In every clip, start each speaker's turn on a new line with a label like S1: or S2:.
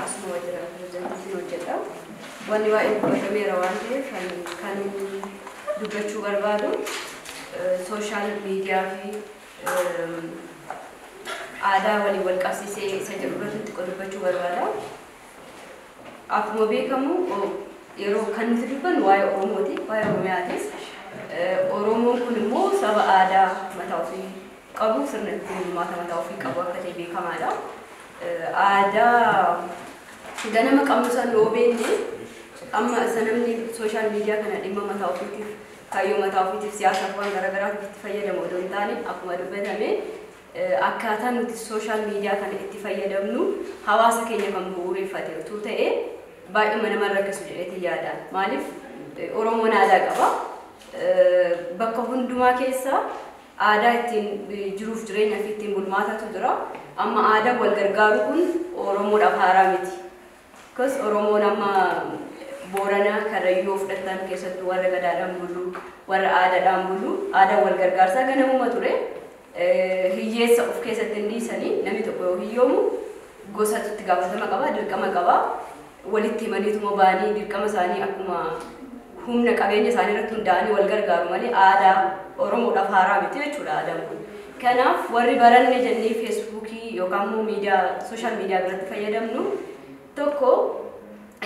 S1: Asuma waajjira pirezidaantiitiin hojjedha. Wanni baay'ee dubbatameera waan ta'eef kan dubbachuu barbaadu social media fi aadaa waliin wal qabsiisee isa jedhu irratti xiqqoo dubbachuu barbaada. Akkuma beekamu, yeroo kan nuti dubbannu waa'ee Oromooti, waa'ee Oromiyaatis. Oromoon kun immoo saba aadaa mataa ofii qabu, sirna ittiin bulmaata mataa ofii qabu akka ta'e beekamaadha. Aadaa ganama qabnu san yoo beekne, amma isa namni social media kana dhimma mataa ofiitiif, kaayyoo mataa ofiitiif, siyaasaaf, waan garaagaraatiif itti fayyadamu odoo hin taane, akkuma dubbatame akkaataa nuti social media kana itti fayyadamnu hawaasa keenya kan bu'uureffate utuu ta'e baay'uma nama rakkisu jedheetiin yaada. Maaliif, Oromoon aadaa qaba. Bakka hundumaa keessa aadaa ittiin jiruuf jireenya fi ittiin bulmaatatu jira. Amma aadaan wal gargaaru kun Oromoodhaaf haaraa miti. Because Oromoon amma Boorana, Karrayyuu fudhatan keessattuu warra gadaadhaan bulu, warra aadaadhaan bulu, aadaan wal gargaarsaa ganamuma ture. Hiyyeessa of keessatti hin dhiisanii. Namni tokko yoo hiyyoomu gosatu itti gaafatama qaba, dirqama qaba. Walitti himaniituma ba'anii dirqama isaanii akkuma humna qabeenya isaanii irratti hundaa'anii wal gargaaru malee aadaa Oromoodhaaf haaraa miti jechuudha aadaan kun. Kanaaf warri baranne jennee Facebookii yookaan immoo miidiyaa social media biratti fayyadamnu, tokko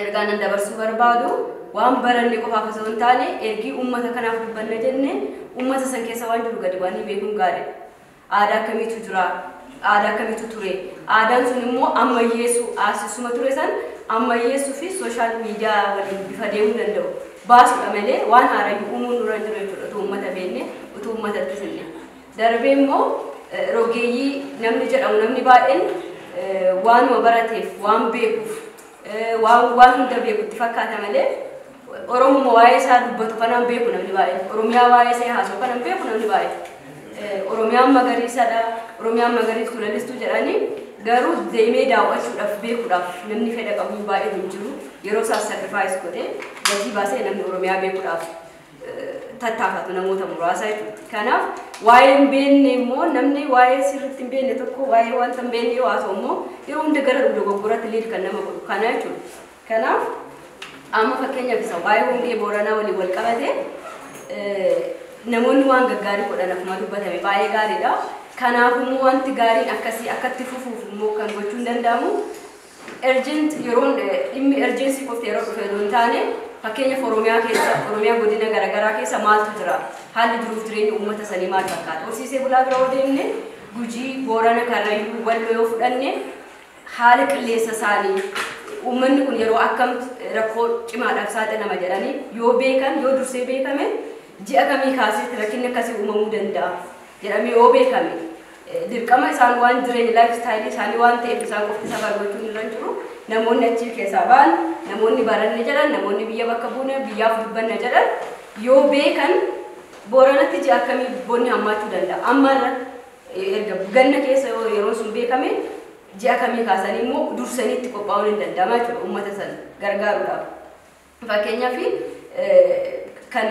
S1: ergaa nan dabarsuu barbaadu, waan baranne qofaaf osoo hin taane, ergii uummata kanaaf dubbanna jenne uummata san keessa waan jiru gadi bu'anii beekuun gaariidha. Aadaa akkamiitu jira? Aadaa akkamiitu ture? Aadaan sun immoo ammayyeessuu, aasisuma ture san ammayyeessuu fi social media waliin bifa deemuu danda'u baasuudha malee waan haarayyuu uumuun nurra hin jiru jechuudha, utuu uummata beekne, utuu uummatatti sinne. Darbee immoo rogeeyyii namni jedhamu, namni baay'een waanuma barateef, waan beekuuf, waan hunda beekutti fakkaata malee Oromuma waa'ee isaa dubbatu kanaan beeku namni baay'een. Oromiyaa waa'ee isaa haasa'u kanaan beeku namni baay'een. Oromiyaan magariisadha, Oromiyaan magariistuu lalistuu jedhanii, garuu deemee daawwachuudhaaf, beekuudhaaf namni fedha qabu baay'een hin jiru. Yeroo isaas sacrifice godhee gatii baasee namni Oromiyaa beekuudhaaf tattaafatu namoota muraasa jechuudha. Kanaaf waa'ee hin beekne immoo, namni waa'ee sirriitti hin beekne tokko waa'ee wanta hin beekne yoo haasa'u immoo yeroo hunda gara dogoggoratti lead kan nama godhu kana jechuudha. Kanaaf amma fakkeenyaaf isa waa'ee hongee Booranaa waliin wal qabate, namoonni waan gaggaarii godhan akkuma dubbatame baay'ee gaariidha. Kanaaf immoo wanti gaariin akkasii akkatti fufuuf immoo kan gochuu hin danda'amu, urgent yeroon dhimmi urgency qofti yeroo dhufe osoo hin taane, fakkeenyaaf Oromiyaa keessa, Oromiyaa godina garaagaraa keessa maaltu jira? Haalli jiruuf jireenya uummata sanii maal fakkaata? Horsiisee bulaa bira yoo deemne, Gujii, Boorana, Karrayyuu, Walloo yoo fudhanne, haala qilleensa isaanii, uummanni kun yeroo akkam rakkoo cimaadhaaf saaxilama jedhanii yoo beekan, yoo dursee beekame, ji'a kamii kaaseetti rakkinni akkasii uumamuu danda'a jedhamee yoo beekame, dirqama isaan waan jireenya life style isaanii waan ta'eef isaan qofti safar gochuun irra jiru. Namoonni achi keessaa ba'an, namoonni baranne jedhan, namoonni biyya bakka buune, biyyaaf dubbanna jedhan yoo beekan, Booranatti ji'a akkamii bonni hammaachuu danda'a, ammarra erga ganna keessa yoo yeroon sun beekame, ji'a kamii kaasanii immoo dursanii itti qophaa'uun hin danda'ama jechuudha uummata sana gargaaruudhaaf. Fakkeenyaaf kan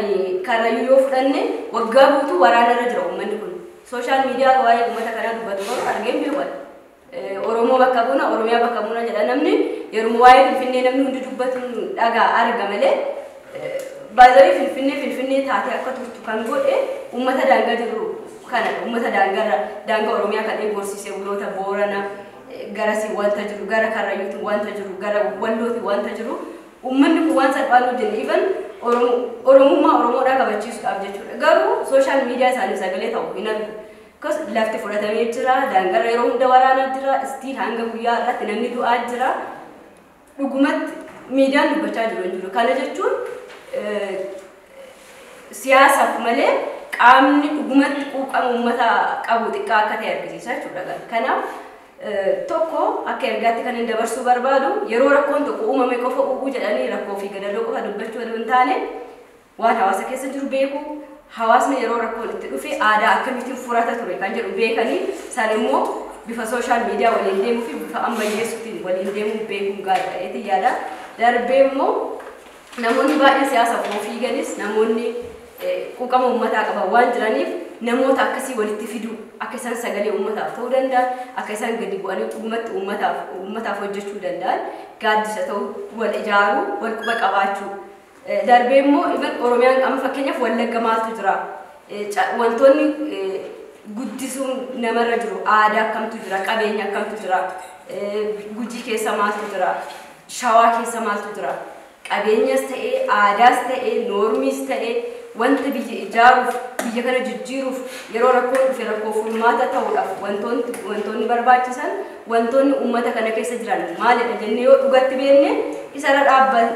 S1: Karrayyuu yoo fudhanne, waggaa guutuu waraanarra jira uummanni kun. Social media waa'ee uummata kanaa dubbatu garuu argeen beekan. Oromoo bakka buuna, Oromiyaa bakka buuna jedha namni, yeroo waa'ee Finfinnee namni hundi dubbatu dhagaa arga malee, baay'ee Finfinnee Finfinnee taatee akka turtu kan godhe uummata daangaa jiru kanadha. Uummata daangarra, daangaa Oromiyaa kan eegu horsiisee buloota Boorana garasii wanta jiru, gara Karrayyuutti wanta jiru, gara Wallootti wanta jiru, uummanni kun waan salphaan hojjenne even Oromummaa Oromoodhaa kabachiisuudhaaf jechuudha. Garuu social media isaanii sagalee ta'u hin argu. Because lafti fudhatamee jira, daangarra yeroo hunda waraanaa jira, still hanga guyyaa irratti namni du'aa jira. Dhugumatti miidiyaan dubbachaa jiru hin jiru. Kana jechuun siyaasaaf malee qaamni dhugumatti quuqama uummata qabu xiqqaa akka ta'e argisiisa jechuudha. Kanaaf tokko akka ergaatti kan hin dabarsuu barbaadu, yeroo rakkoon tokko uumame qofa u'uu jedhanii rakkoo fi gadadoo qofa dubbachuu osoo hin taane, waan hawaasa keessa jiru beeku, hawaasni yeroo rakkoon itti dhufe aadaa akkamittiin furata ture kan jedhu beekanii, isaan immoo bifa social media waliin deemuu fi bifa ammayyeessuutiin waliin deemuu beekuun gaarii ta'eetiin yaada. Darbee immoo namoonni baay'een siyaasaaf yoo fiiganis, namoonni quuqama uummataa qaban waan jiraniif Namoota akkasii walitti fiduu, akka isaan sagalee uummataaf ta'uu danda'an, akka isaan gadi bu'anii dhugumatti uummataaf hojjechuu danda'an, gaaddisa ta'uu, wal ijaaruu, wal quba qabaachuu. Darbee immoo even Oromiyaan amma fakkeenyaaf Wallagga maaltu jira? Wantoonni guddisuun namarra jiru, aadaa akkamtu jira, qabeenya akkamtu jira, Gujii keessa maaltu jira, Shawaa keessa maaltu jira? Qabeenyas ta'ee, aadaas ta'ee, noormiis ta'ee, wanta biyya ijaaruuf, biyya kana jijjiiruuf, yeroo rakkoon dhufe rakkoo furmaata ta'uudhaaf wantoonni barbaachisan, wantoonni uummata kana keessa jiran maalidha jennee yoo dhugatti beekne, isarra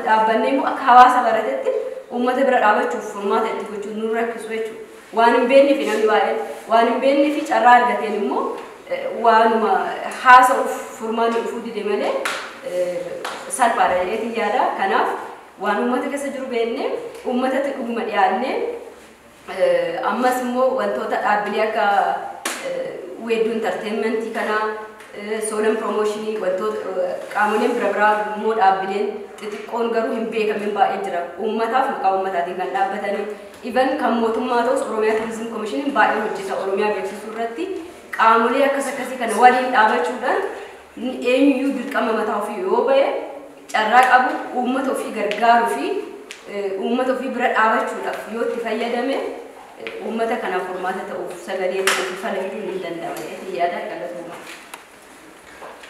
S1: dhaabbannee immoo akka hawaasa baratetti uummata bira dhaabachuuf furmaata itti gochuun nu rakkisu jechuudha. Waan hin beekneef namni baay'een waan hin beekneef carraa argateen immoo waanuma haasa'uuf furmaanni dhufuu dide malee salphaadha jedheetiin yaada. Kanaaf waan uummata keessa jiru beeknee, uummatatti dhuguma dhiyaannee, ammas immoo wantoota dhaabbilee akka Weedduu Entertainmentii kanaa, Soolan Promotionii, wantoota qaamoleen bira biraa immoo dhaabbileen xixiqqoon garuu hin beekamin baay'ee jira. Uummataaf maqaa uummataatiin kan dhaabbatanii, even kan mootummaa ta'us Oromiyaa Tourism Commissioniin baay'ee hojjeta Oromiyaa beeksisuu irratti. Qaamolee akkas akkasii kana waliin dhaabachuudhaan eenyuyyuu dirqama mataa ofii yoo ba'e, carraa qabu uummata ofii gargaaruu fi uummata ofii bira dhaabachuudhaaf yoo itti fayyadame, uummata kanaaf furmaata ta'uuf, sagalee ta'uuf, fala fiduun ni danda'ama jedhee yaada. Galatooma.